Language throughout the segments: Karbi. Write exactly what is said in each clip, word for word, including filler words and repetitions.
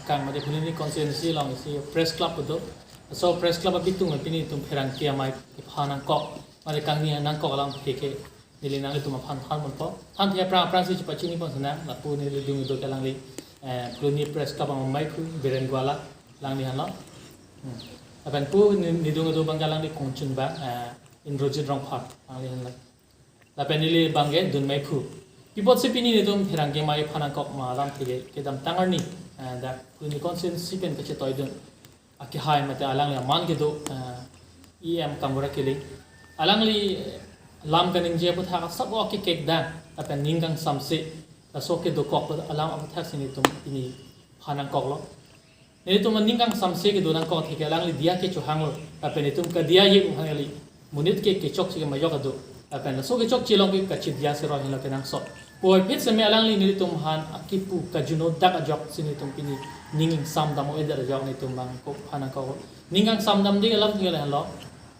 Kang mate Phuloni constituency along isi press club do. So press club abitung pini itum pherangke amei kepha nangkok. Mate kangni nangkok alamthe ke neli nanglitum aphan than ponpo. Than the aphrang aphrangsi chepachini pon sana. Lapu neli dung do ke alangli, eh, Phuloni press club ameiphu Biren Gwala alangli henlo. Hmm. Lapen pu ni, neli dung do abang ke alangli kongchun abang, eh, Indrajit Rongphar alangli henlo. Lapen neli abang ke dun meiphu. Pi apotsi pini nelitum pherangke amei pha nangkok ma alamthe ke kedamtang arni, eh, dak Phuloni constituency pen kachetoidun akehai mate alangli aman kedo, eh, E M Kambura Killing. Alangli lam kaningje aputhak asap o akekek dang, lapen ning kangsamse, laso kedokok alam aputhaksi nelitum pini pha nangkoklo. Nelitum aning kangsamse kedo nangkok athe ke alangli diya ke chohanglo. Lapen nelitum kadiya ye buhan kali. Monit ke kechokche ke majok ado. Lapen laso kechokche along ke kachidiyasi roi henlo kenangsot. Puvoiphit seme alangli nelitum aphan akipu kajuno dak ajoksi nelitum pini ning ingsamdam o-e dak ajok nelitum abang kepha nangkok. Ning kangsamdamde alamthe ke lahenlo.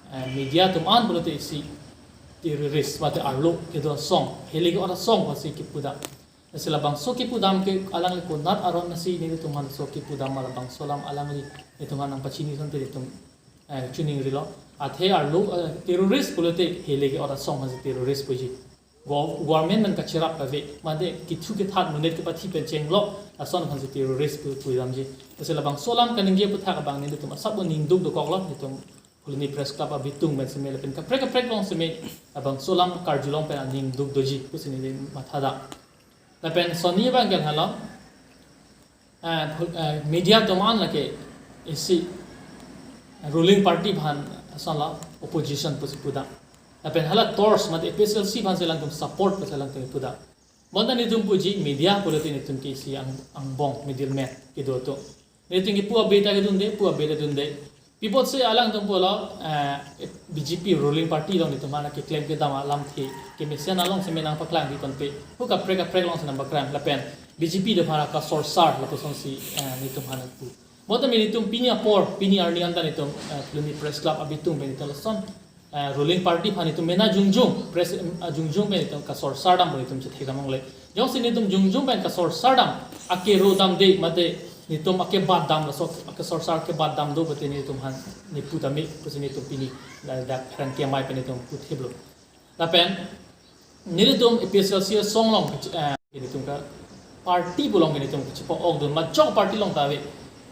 Eh, media atum an pulote isi terrorist mate arlo kedo asong, heli ke-ot asong pusi kipudam. Lasi labangso kipudam ke alangli konat aron nasi nelitum aphan so kipudam ma labangso alam alangli nelitum aphan nangpachini asonte nelitum, eh, chiningrilo. Athe arlo, eh, terrorist pulote heli ke-ot asong aphansi terrorist puji. Gov-, government pen kacherap kave, mate kithu kethat monit kepathi pen chenglok ason aphansi terrorist pu, pudamji. Lasi labangso alam kaningje aputhak abang nelitum asap o ning duk dokoklo, nelitum Phuloni Press Club abitung pen seme lapen kaprek kaprek along seme labangso alam karjulong pen aning duk doji pusi neli mathadam. Lapen sonni abang ke henlo, eh, phul-, eh, media atum an lake isi ruling party aphan asonlo opposition pusi pudam. Lapen hala torch mate A P H L C aphansi alangtum support pusi alangtum pudam. Bonta nelitum puji media pulote nelitum ke isi ang, angbong middleman kedo atum. Nelitum ke pu abe ta kedunde, pu abe ta dunde. Pi apotsi alangtum pulo, eh, B J P ruling party along nelitum aphan keklem kedam alamthe kemesen along seme nangpaklang di tonpe. Pu kaprek kaprek alongsi nangpaklang lapen B J P atum aphan kasorsar lapusonsi, eh, nelitum aphan pu. Bonta nelitum pini apor, pini arni anta nelitum, eh, Phuloni Press Club abitung pen nelitum lason, eh, ruling party aphan nelitum mena jongjong, press, em, ah, jongjong pen nelitum kasorsar dam nelitum chethekdam longle. Jongsi nelitum jongjong pen kasorsar dam, akero damde mate nelitum akebat dam laso, akesorsar kebat dam do pulote nelitum aphan nepudam me pusi nelitum pini la dak pherangke amei pen nelitum puthiplo. Lapen nelitum A P H L C asong along, eh, nelitum ke party pu along ke nelitum kachepa-okdun, majok party along ta ave.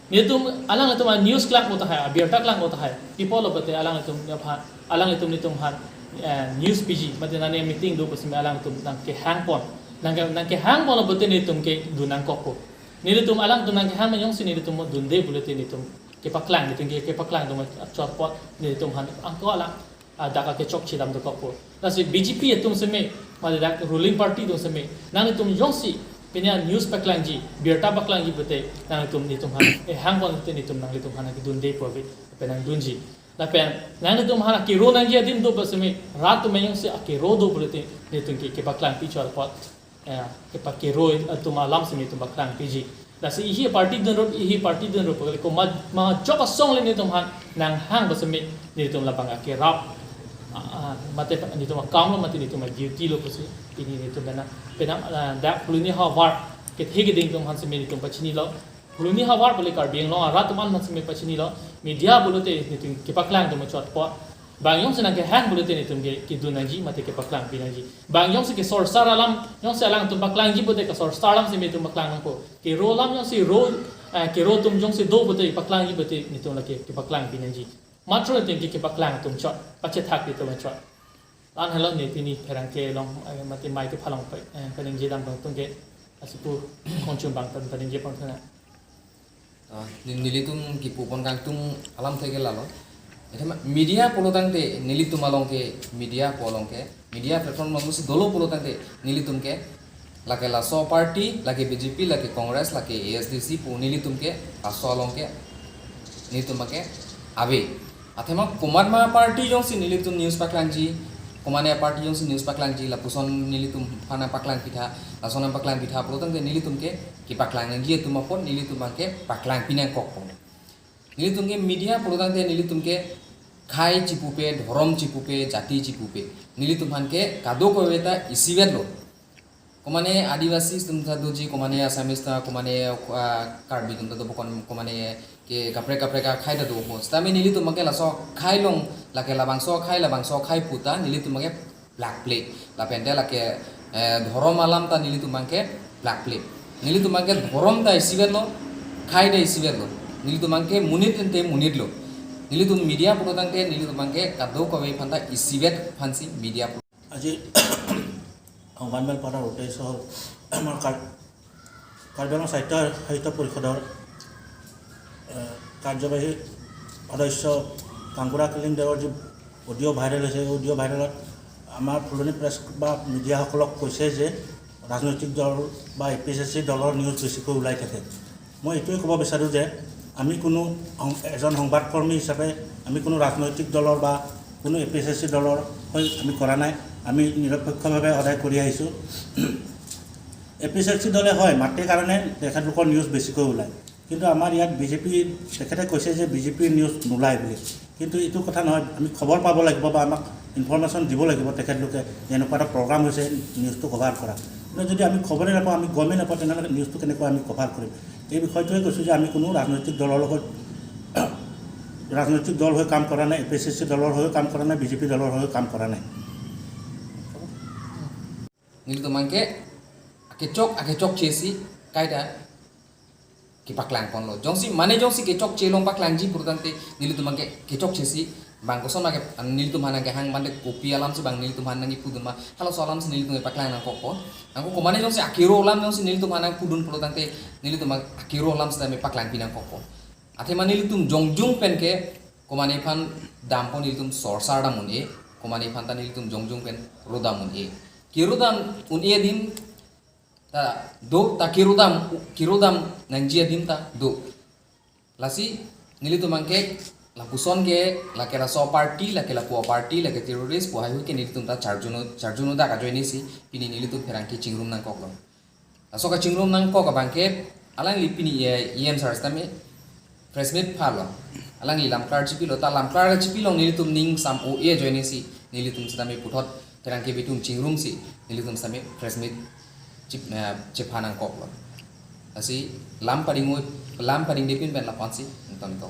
Nelitum alanglitum a-news klang ko tahai, abirta klang ko tahai. Pi apotlo pulote alanglitum aphan, alanglitum nelitum aphan, eh, news piji, mate nane meeting do puseme alangtum nangkehang pon. Nangke, nangkehang ponlo pulote nelitum kedun nangkokpo. Nelitum alangtum nangkehang pen jongsi nelitum dunde pulote nelitum kepaklang, nelitum ke, kepaklang atum chot apot nelitum aphan angko alang, ah, dak akechokche dam dokokpo. Lasi B J P atum seme, mate dak ruling party atum seme, nanglitum jongsi pini a-news paklangji, birta paklangji pulote nanglitum nelitum aphan, eh, hang pon pulote nelitum nanglitum aphan kedunde pu ave, lapen nangdunji. Lapen nanglitum aphan akero nangji adim do puseme, rat atum jongsi akero do pulote nelitum ke, kepaklang pi chot apot, eh, kepakero atum alam seme nelitum paklang piji. Lasi ihi party dunrup, ihi party dunrup, kali ko ma, majok asong le nelitum aphan nanghang puseme nelitum labang akerap, ah, ah, mate nelitum akam lo, mate nelitum a-duty lo pusi pini nelitum penang, penang, ah, dak Phuloni havar kethe keding atum aphan seme nelitum pachinilo. Phuloni havar pu le Karbi Anglong arat atum an aphan seme pachinilo. Media pulote nelitum kepaklang atum chot apot. Bang jongsi nangkehang pulote nelitum ke, kedun nangji mate kepaklang pi nangji. Bang jongsi kesorsar alam, jongsi alangtum paklangji pulote kasorsar alam seme nelitum paklang nangpo. Kero alam jongsi ro, eh, kero atum jongsi do pulote paklangji pulote nelitum lake kepaklang pi nangji. Matro nelitum ke kepaklang atum chot, pachethak atum chot. La-an henlo ne pini pherangke along, eh, mate amei kepha along pa, eh, paningje dam tong tong ke, lasi pu kongchun abang pen paningje pon thana. Ah, ne-, nelitum kipu pon kangtung alamthe ke lalo. Ethema media pulo tangte nelitum along ke, media pu along ke, media platform along si dolo pulo tangte nelitum ke, lake laso party, lake B J P, lake Congress, lake A S D C pu nelitum ke, laso along ke, nelitum ke ave. Athema komat ma party jongsi nelitum news paklangji, komat ma party jongsi news paklangji, lapuson nelitum aphan nangpaklang pitha, lason nangpaklang pitha pulo tangte nelitum ke kepaklang nangji atum apot nelitum ke paklang pi nangkokpo. Nelitum ke media pulo tangte nelitum ke khei chipupe, dhorom chipupe, jati chipupe. Nelitum aphan ke kadokave ta isivet lo. Komane Adivasi atum ta doji, komane Assamese ta, komane, ah, Karbi atum ta do, pokon komane ke kaprek kaprek akhai ta do ho. Sitame nelitum abangke laso akhai along, lake labangso akhai, labangso akhai puta nelitum abangke plakplik. Lapente lake, eh, dhorom alam ta nelitum abangke plakplik. Nelitum abangke dhorom ta isivet lo, akhai ta isivet lo. Nelitum abangke monit ante monit lo. Nelitum media pulo tangte nelitum abangke kadokave aphanta isivet aphansi media pulo. আজি সংবাদমেল পতাৰ উদ্দেশ্য হ'ল আমাৰ কাৰ-, কাৰ্বি আংলং সাহিত্য, সাহিত্য পৰিষদৰ, এ, কাৰ্যবাহী সদস্য কাংকুৰা কিলিং দেৱৰ যি অডিঅ' ভাইৰেল হৈছে, এই অডিঅ' ভাইৰেলত আমাৰ ফুলনি প্ৰেছ বা মিডিয়াসকলক কৈছে যে ৰাজনৈতিক দল বা এ পি এইচ এল চি দলৰ নিউজ বেছিকৈ ওলাই থাকে। মই এইটোৱে ক'ব বিচাৰোঁ যে আমি কোনো সং-, এজন সংবাদকৰ্মী হিচাপে আমি কোনো ৰাজনৈতিক দলৰ বা কোনো এ পি এইচ এল চি দলৰ হৈ আমি কৰা নাই। আমি নিৰপেক্ষভাৱে সদায় কৰি আহিছোঁ। এ পি এইচ এল চি দলে হয় মাতে কাৰণে তেখেতলোকৰ নিউজ বেছিকৈ ওলায়, কিন্তু আমাৰ ইয়াত বি জে পি, তেখেতে কৈছে যে বি জে পিৰ নিউজ নোলায় বুলি, কিন্তু এইটো কথা নহয়। আমি খবৰ পাব লাগিব বা আমাক ইনফৰমেশ্যন দিব লাগিব তেখেতলোকে যে এনেকুৱা এটা প্ৰগ্ৰাম হৈছে, নিউজটো কভাৰ কৰা। কিন্তু যদি আমি খবৰে নাপাওঁ, আমি গমেই নাপাওঁ, তেনেহ'লে নিউজটো কেনেকৈ আমি কভাৰ কৰিম? এই বিষয়টোৱে কৈছোঁ যে আমি কোনো ৰাজনৈতিক দলৰ লগত, ৰাজনৈতিক দল হৈ কাম কৰা নাই, এ পি এইচ এল চি দলৰ হৈও কাম কৰা নাই, বি জে পি দলৰ হৈও কাম কৰা নাই। Nelitum abangke akechok akechokche si kaita kepaklang ponlo. Jongsi mane jongsi kechokche along paklangji pulo tangte nelitum abangke kechokche si bang koson abangke nelitum aphan nangkehang, mane kopi alam si bang nelitum aphan nangkepudun ma, halaso alam si nelitum kepaklang nangkokpo. Anke komane jongsi akero alam jongsi nelitum aphan nangpudun pulo tangte nelitum abang akero alam sitame paklangpi nangkokpo. Athema nelitum jongjung pen ke komane aphan dampo, nelitum sorsar dam un-e, komane aphan ta nelitum jongjung pen rodam un-e. Kerodam un-e adim ta do, ta kerodam, kerodam nangji adim ta do. Lasi nelitum abangke lapuson ke, lake laso party, lake lapu aparty, lake terrorist pu haihui ke nelitum ta charjuno, charjuno dak ajoine si pini nelitum pherangke chingrum nangkoklo. Laso kachingrum nangkok abangke alangli pini, eh, E M sir sitame press meet phalo. Alangli lamklar chipilo, ta lamklar chipilo, nelitum ning sam o-e ajoine si nelitum sitame puthot pherangke bitum chingrum si nelitum sitame press meet chip, eh, chepha nangkoklo. Lasi lam pading, lam padingdepin pen lapu-an si nonton ko.